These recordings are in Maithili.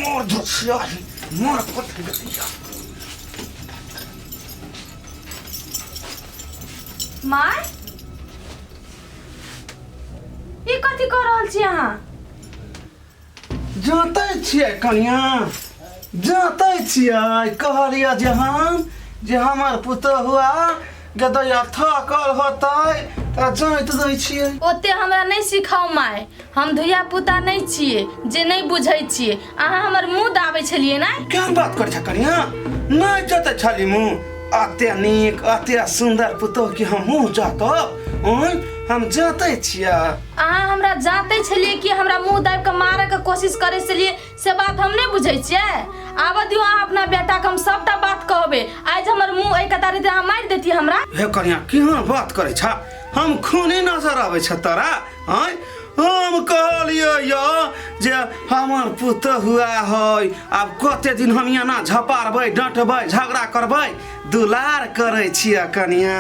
मोर धोसिया मोर कथी गतिया माय ई कथी कऽ रहल छी अहाँ जाते छियै कनिया जाते छियै कहलियै जे हम जे हमर पुतहुआ गदैया थकल होतै तऽ जाइत दै छियै। ओते हमरा नहि सिखाउ माय, हम धिया पुता नहि छियै जे नहि बुझै छियै। अहाँ हमर मुँह दाबै छलियै ने? केहन बात करै छ कनिया, नहि जतै छली मुँह? अते नीक अते सुन्दर पुतोह के हम मुँह जतब? आँय, हम जतै छियै। अहाँ हमरा जाते छलियै कि हमरा मुँह दाबि कऽ मारऽ के कोशिश करै छलियै, से बात हम नहि बुझै छियै। आबऽ दियौ अहाँ अपना बेटाके, हम सबटा बात कहबै। आइ जे हमर मुँह एहि कतारी अहाँ मारि देतियै हमरा। हे कनिया, केहन बात करै छ? हम खूने नजर आबै छ तोरा? आँय, हम कहलियै यऽ जे हमर पुतहुआ है, आब कते दिन हम एना झपारबै, डँटबै, झगड़ा करबै, दुलार करै छियै कनिया,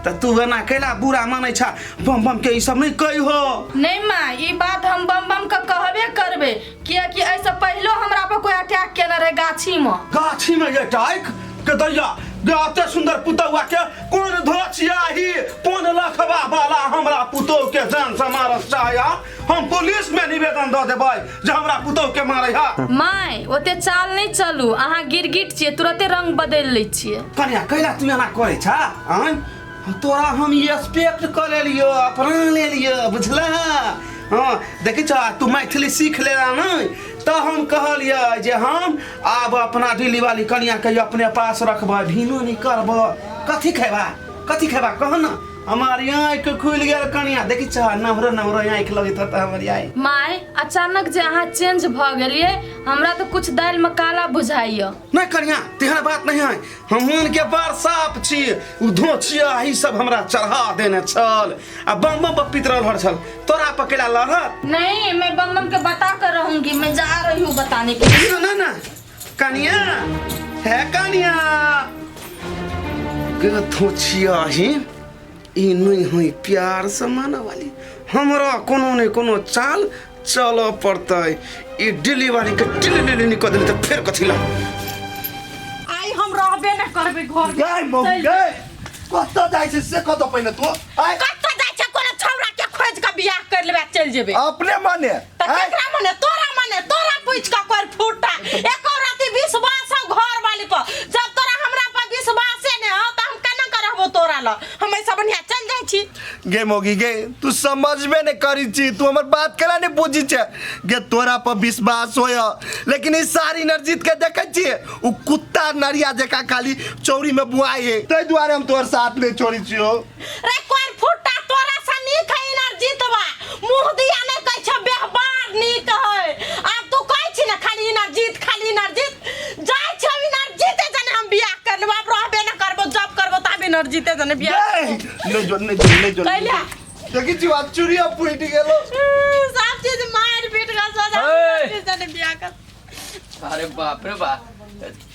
तऽ तू एना कैला बुरा मानै छ? बम बम के ई सब नहि कहिहो। नहीं माँ, ई बात हम बम बम के कहबे करबै, कियाकि एहिसँ पहिलो हमरा पर कोई अटैक केने रहे गाछी में। गाछी में ये अटैक के दैया गे, अते सुंदर पुतौआ के कोन धोचियाही कोन लखबा वाला हमरा पुतोह के जान से मारस चाहया? हम पुलिस में निवेदन दऽ देबै जे हमरा पुतोह के मारै है। माय, ओते चाल नहीं चलू, अहाँ गिरगिट छियै, तुरते रंग बदलि लै छियै। कनिया, कैला तू एना करै छ? आँय, तोरा हम एक्सपेक्ट कऽ लेलियो, अपना लेलियो, बुझला? हाँ, देखै छ, तू मैथिली सीख लेला नहि तऽ हम कहलियै जे हम आब अपना दिल्ली वाली कनिया के अपने पास रखबै, भीनो नहि करबै। कथी खेबा, कथी खेबा कह न? हमार आँखि खुलि गेल कनिया, देखै छ नम्हरो नम्हरो आँखि लगैत होता हमर आँखि। माय, अचानक जे अहाँ चेंज भऽ गेलियै, हमरा तऽ कुछ दालिमे काला बुझाइया। नहीं कनिया, तेहन बात नहीं है, हम मन के बड़ साफ छी। उ धोचिया ही सब हमरा चढ़ा देने छल आ बम बम बप्पित रहल छल, तोरा पकेला लड़त नहीं। मैं बम बम के बता कर रहूंगी, मैं जा रही हूँ बताने के लिए। ना ना कनिया, है कनिया गे, धोचिया ही ई नहीं हुई प्यार से माने वाली, हमरा कोनो ने कोनो चाल चलऽ पड़तै। ई डिलीवरी के डिलीवरी कऽ देली तऽ फेर कथी ला आइ हम रहबे न करबै घर में। गै मौ चलि गै, कतऽ जाइ छै से कतऽ पहिने तू आइ कतऽ जाइ छै? कोनो छौड़ा के खोजि कऽ बियाह कर लेबै आ चलि जेबै। अपने मने? तऽ आँय? केकरा मने? तोरा मने? तोरा पूछि कऽ कोइ फूटा एको राति विश्वास हौ घर वाली पर? जब तोरा हमरा पर विश्वासे नहि हौ तऽ हम केना कऽ रहबौ तोरा लग? हम एहिसँ बढ़िआँ चलि जाइ छी। गे मोगी गे, तू समझबे नहीं करी छी, तू हमर बात केना नहीं बुझी छे? गे, तोरा पर विश्वास होय, लेकिन ई सारी नरजीत के देखे छी, उ कुत्ता नरिया जका खाली चौरी में बुआई है, ताहि दुआरे हम तोहर साथ नहीं छोड़ी छियो। रे कोई फुट्टा, तोरा से नीक है इनरजीतवा, मुंह दिया नहीं कहै छै, व्यवहार नीक है। आब तू कहै छी ने खाली इनरजीत, खाली इनरजीत जाइ छै, इनरजीते जने हम बियाह कर लेब, आब रहबे न करबो, जब करबो तब इनरजीते जने बियाह। गे, नहीं जो नहीं जो नहीं जो। कैला? देखी छी आ चूड़िया फूटि गेलो। सब चीज मार पीट के सजा हे। इनरजीत जने बियाह कर। अरे बाप रे बाप,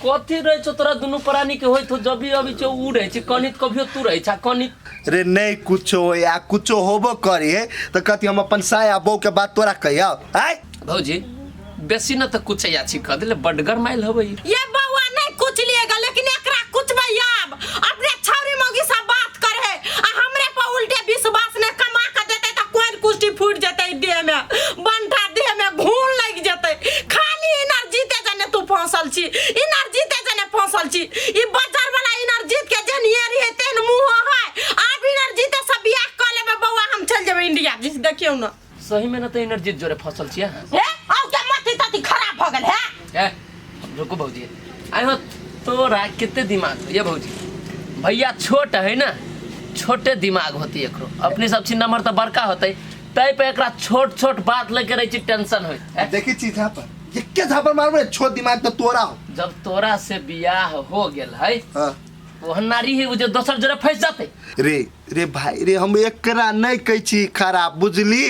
कथी रहै छौ तोरा दुनू प्राणी के होइत हो? जब भी अबै छौ उ रहै छै कनित, कभियो तू रहै छा कनित। रे नहीं कुछो हो या कुछो होबो करे तऽ कथी हम अपन साया बहू के बात तोरा कहिया आय? भौजी, बेसी न तऽ कुछ या छी कह देले, बड गरमाइल हबै। ये बउआ नहीं कुछ लिएगा, लेकिन एकरा कुछ आब अपने छौरी मौगी सब बात करे आ हमरे पर उल्टे विश्वास ने कमा के देते त कोन कुष्टी फूट जेते, देह में बंठा, देह में घून लग जेते। खाली एनर्जी ते जने तू फंसल छी, एनर्जी ते जने फंसल छी। ई बाजार वाला एनर्जी के जेन ये रहे तेन मुंह है। आब एनर्जी ते सब बियाह क लेबे बउआ, हम चल जेबे इंडिया जिस, देखियौ न। सही में न तऽ एनर्जी जोरे फसल छियै। हे आउ के मथी तथी खराब भ गेल है। ए रुको भौजी, आइ हो तोरा कते दिमाग हो ये भौजी? भैया छोट है ना, छोटे दिमाग होती एकरो, अपने सब छी नंबर तऽ बड़का होतै, तै पे एकरा छोट छोट बात लेके रहै छी टेंशन होइत। ए, देखी छी झापर एके झापर मारबे, छोट दिमाग तऽ तोरा हो। जब तोरा से बियाह हो गेल है हाँ। ओहन नारी है उ जे दोसर जरे फंस जाते। रे रे भाई रे, हम एकरा नहीं कहै छी खराब, बुझली?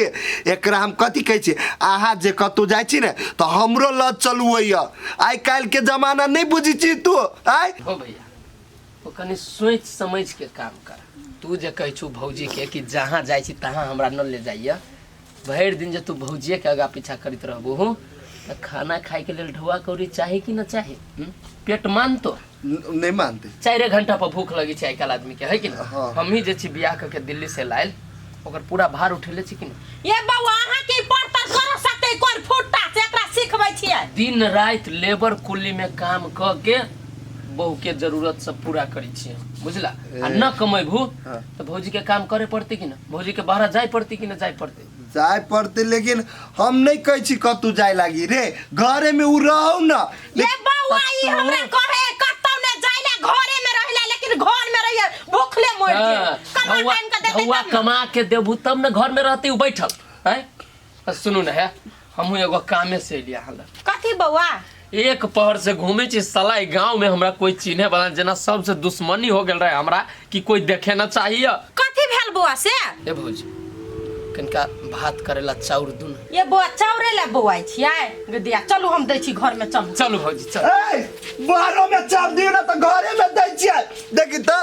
एकरा हम कथी कहै छी, अहाँ जे कतहु जाइ छी ने तऽ हमरो लऽ चलू। होइए आइ काल्हि के जमाना नहीं बुझै छी तू आइ। हो भैया, ओ कनि सोचि समझ के काम कर। तू जे कहै छु भौजी के कि जहाँ जाइ छी तहाँ हमरा न ले जाइए, भरि दिन जे तू भौजिए के आगा पीछा करैत रहबो तऽ खाना खाय के लेल ढौआ कौड़ी चाही कि न चाही? पेट मानतो? नहीं मानते। 4 घंटा पर भूख लगी छै आइ काल्हि आदमी के, है कि न? हाँ। हमही जे छी बियाह कऽ के दिल्ली से लायल, ओकर पूरा भार उठेले छी कि न? ये बौआ, अहाँ की पढ़तर कर सकते कोन फुट्टा से एकरा सिखबै छियै? दिन राति लेबर कुली में काम कऽ के बहू के जरूरत सब पूरा करै छियै, बुझला? आ न कमेबू तऽ भौजी के काम करे पड़तै कि न? भौजी के बाहर जाय पड़तै कि न जाय पड़तै? जाय पड़तै, लेकिन हम नहीं कहै छी कतहु जाय लागी रे, घरे में उ रहौ न। ये बौआ, ई हमरा कहे कतौ ने जाइला, घरे में रहिला, लेकिन घर में रहिए भूखले मर जे। हाँ, कमा ढौआ टाइम के देतै ढौआ तब न। कमा के देबू तब न घर में रहती उ बैठल हैं। आ सुनू न है, हमहूँ एगो कामे से एलियै अहाँ लग। कथी बौआ? एक पहर से घूमे छी साला ई गांव में, हमरा कोई चिन्हे वाला नहीं, जेना सबसे दुश्मनी हो गेल रहे हमरा कि कोई देखे ना चाहिए। कथी भेल बौआ से? ए भौजी, कनिका भात करेला चाउर दू न। ये बौआ, चाउरे ला बौआइ छियै गदिया? चलू, हम दै छी घर में, चलू। चलू भौजी, चलू। ए, बाहरो में चाउर दियौ ने तऽ घरे में दै छियै। देखी तऽ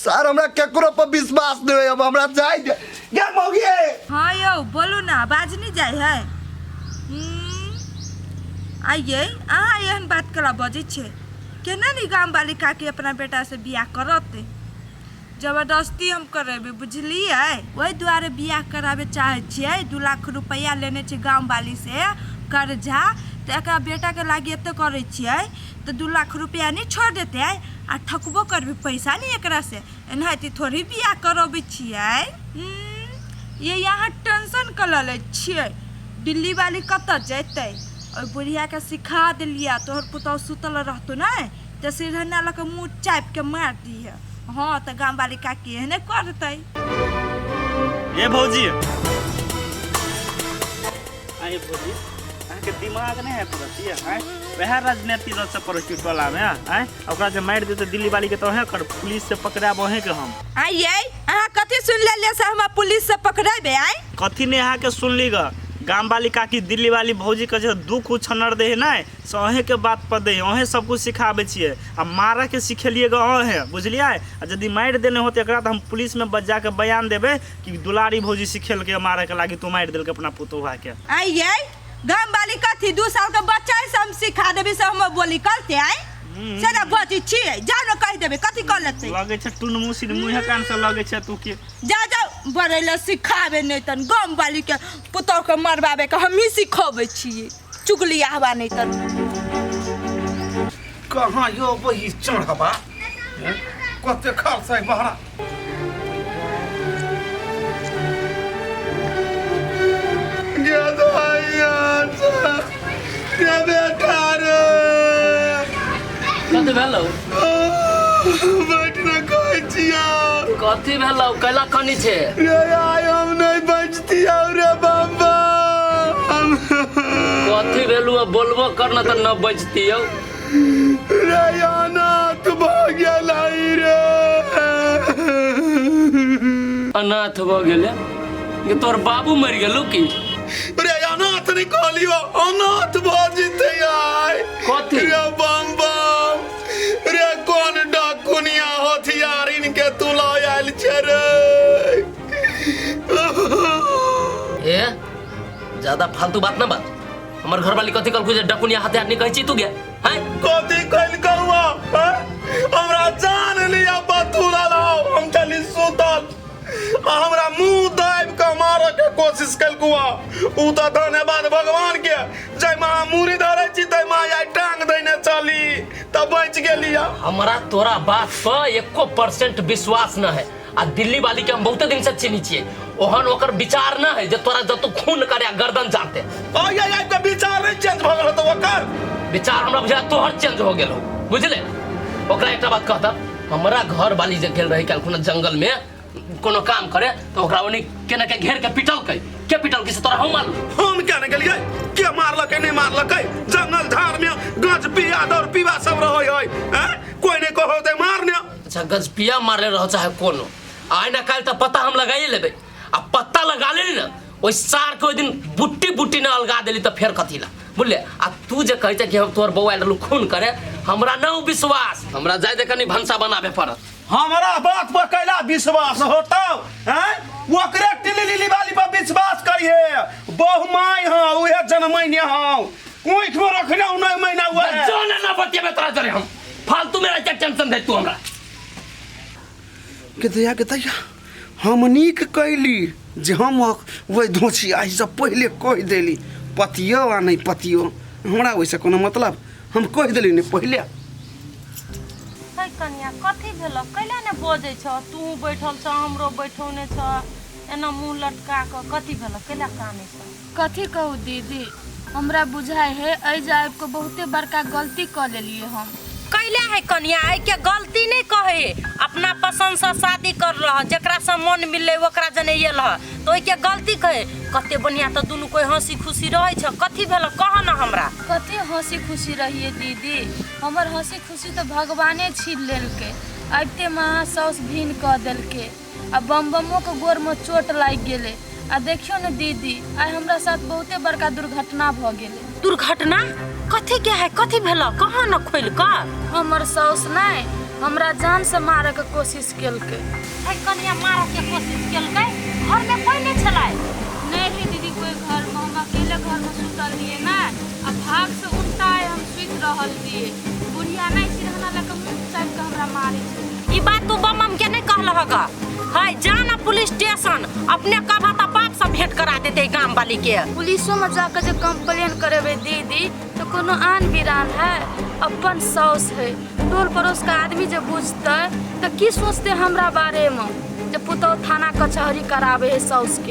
सर, हमरा केकरो पर विश्वास नहीं होय, अब हमरा जाय दे गे मौगी। हाँ यौ, बोलू ना, आवाज नहीं जाय है? आइए, अहाँ एहन बात कला बजै छियै? केना नहीं गाम वाली काकी अपना बेटा से बियाह करत? जबरदस्ती हम करेबै, बुझलियै? ओहि दुआरे बियाह कराबे चाहै छियै। 2 लाख रुपैआ लेने छै गाम वाली से कर्जा, तऽ एकरा बेटाके लागि एते करै छियै तऽ 2 लाख रुपैआ नहि छोड़ि देतै? आ ठकबो करबै पैसा नहि एकरा से, एनाहिते थोड़ी बियाह करबै छियै। ये यहाँ टेंशन कऽ लै छियै, दिल्ली वाली कतऽ जेतै? ओहि बुढ़ियाके सिखा देलियै, तोहर पुतहु सुतल रहतौ ने तऽ सिरहना लऽ कऽ मुँह चापि कऽ मारि दिहे। हँ, तऽ गाम वाली काकी एहने करतै। ए भौजी, आइ भौजी, अहाँके दिमाग नहि है तुरंत ये? आँय, वएह राजनीति रह सब पड़ै टोला में। आँय, ओकरा जे मारि देतै दिल्ली वाली के तऽ अहें कर पुलिस से पकड़ायब अहें के हम। आइए, अहाँ कथी सुनि लेलियै से हमरा पुलिस से पकड़ेबै? आइ कथी नहि अहाँके सुनली ग? गाम वाली काकी दिल्ली वाली भौजी के जे दुख उछनर दे है ने, से अहें के बात पर दे है। अहें सब कुछ सिखाबै छियै आ मारऽ के सिखेलियै ग अहें, बुझलियै? आ यदि मारि देने होते एकरा तऽ हम पुलिस में जाके बयान देबै कि दुलारी भौजी सिखेलकै मारऽ के लागी, तू मारि देलकै अपना पुतोहुआ के। आइए, गाम वाली कथी 2 साल के बच्चा है से हम सिखा देबै से हम बोली कलते? आइ से ना बजै छियै, जाउ ने, कहि देबै, कथी कऽ लेतै? लगै छै टुनमुसी मुँहे कान से लगै छै तू के। जा जाउ, बड़ै लए सिखाबे नहि तन गाम वाली के पुतोह के मरबाबे के हमही सिखबै छियै, चुगली आहवा नहि तन। कहाँ यो वही चढ़बा हैं? कते खर्च है बहरा। गे भैया, रे बेटा रे। कथी भेलौ? बैठ ने, कहै छियौ। कथी भेलौ? कैला कनी छै? रे आइ हम नहीं बचतियौ रे बाबा। कथी भेलू? अब बोलबो कर न तऽ न बचतियौ। रे अनाथ भऽ गेलै रे। अनाथ भऽ गेलै? ये तोहर बाबू मरि गेलौ की? रे अनाथ नहीं कहलियो, अनाथ भऽ जेतै आइ। कथी? रे बम बम रे, कोन डाकुनिया हथियारिन के तू लऽ आयल छै रे? ए, ज्यादा फालतू बात ना बात। हमर घरवाली कथी कहलकू जे डकुनिया हथियार नहीं कहै छी तू गे? हैं? कथी कहल कौआ? हमरा जान लिया बतूरा लाओ, हम चली सुतल आ हमरा मुंह दाबि कऽ मारऽ के कोशिश केलकौ। उ तऽ धन्यवाद भगवान के, जय माँ मूड़ी धरै छी तै माँ आइ टांग देने चली तऽ बचि गेली। हमरा तोरा बात पर एको परसेंट विश्वास न है। आ दिल्ली वाली के हम बहुते दिन से चिन्ही छियै, ओहन ओकर विचार न है जे तोरा जब तू खून करे आ गर्दन जाते। आइ आइ आइ के विचार नहीं चेंज भऽ गेल तऽ ओकर विचार हमरा बुझा तोहर चेंज हो गेल हो, बुझले? ओकरा एकटा बात कहता, हमरा घर वाली जे गेल रही काल्हि खुना जंगल में कोनो काम करे तऽ ओकरा ओनी केना के घेर के पिटलकै, के पिटलकै से तोरा हम मालूम? हम क्या नहीं गेलियै, के मारलकै नहीं मारलकै? जंगल झाड़ में गाछ पिया दौड़ पीवा सब रहै है, हैं? कोई नहीं कहो ते मारने। अच्छा। चाहे गजपिया मारले रहो चाहे कोनो, आइ ना काल्हि तऽ पता हम लगाइए लेबै। आ पता लगा लेली ने ओहि सार के ओहि दिन बुट्टी बुट्टी न अलगा देली तऽ फेर कथी ला, बुझले? आ तू जे कहै छै कि हम तोहर बौआ रहलू खून करे, हमरा न उ विश्वास। हमरा जाय दे, कनी भनसा बनाबे पड़त। हमरा बात पर कैला विश्वास होतौ? हैं, ओकरे टिली लिली वाली पर विश्वास करिहे। बहु माय हँ, उहे जनमैने हँ, कोइख में रखने हूँ 9 महीना हुआ है। जो ना ना बतियाबे तोरा जरे, हम फालतू में रहते टेंशन दे तू हमरा। के दया के दया, हम नीक कैली जे हम ओहि धोची आइसँ पहिले कहि देली। पतियो आ नहि पतियो, हमरा ओहिसँ कोनो मतलब? हम कहि देली ने पहिले। है कनिया, कथी भेल? कैला ने बजै छ? तू बैठल छ, हमरो बैठौने छ, एना मुँह लटका कऽ कथी भेल? कैला कानै छ? कथी कहू दीदी, हमरा बुझाइ है एहि जे आबि कऽ बहुते बड़का गलती कऽ लेलियै हम। कैला है कनिया, एहिके गलती नहि कहै। अपना पसन्दसँ शादी कर रह, जकरासँ मन मिललै ओकरा जने एल ह, तऽ ओहिके गलती कहे? कते बढ़िआँ तऽ दुनू कोइ हँसी खुशी रहै छ। कथी भेल, कह न हमरा। कथी हँसी खुशी रहिए दीदी, हमर हँसी खुशी तऽ भगवाने छीन लेलकै। अबिते महा साउस भिन्न कऽ देलकै आ बम बमोके गोरमे चोट लागि गेलै। आ देखियौ ने दीदी, आइ हमरा साथ बहुते बड़का दुर्घटना भऽ गेलै। दुर्घटना कथी के है? कथी भेल, कह न खोलि कऽ। हमर साउस नहि हमरा जानसँ मारऽके कोशिश केलकै। है कनिया, मारऽ के कोशिश केलकै? घरमे कोइ नहि छलै? नहि रहे दीदी कोइ घरमे, हम अकेले घरमे सुतल रहियै ने, आ भागसँ उल्टा आइ हम सुति रहल रहियै, बुढ़िया नहि सिरहाना लऽ कऽ मुँह चापि कऽ हमरा मारै छलै। ई बात तू बम बम के नहि कहलह ग? है जा ना पुलिस स्टेशन, अपने कहबह तऽ बाप से भेंट करा देते गाम वाली के। पुलिसोमे जाकऽ जे कंप्लेन करेबै दीदी तऽ कोनो आन बिरान है, अपन साउस है। टोल पड़ोसके आदमी जे बुझतै तऽ की सोचतै हमरा बारेमे, जे पुतहु थाना कचहरी कराबै है साउसके।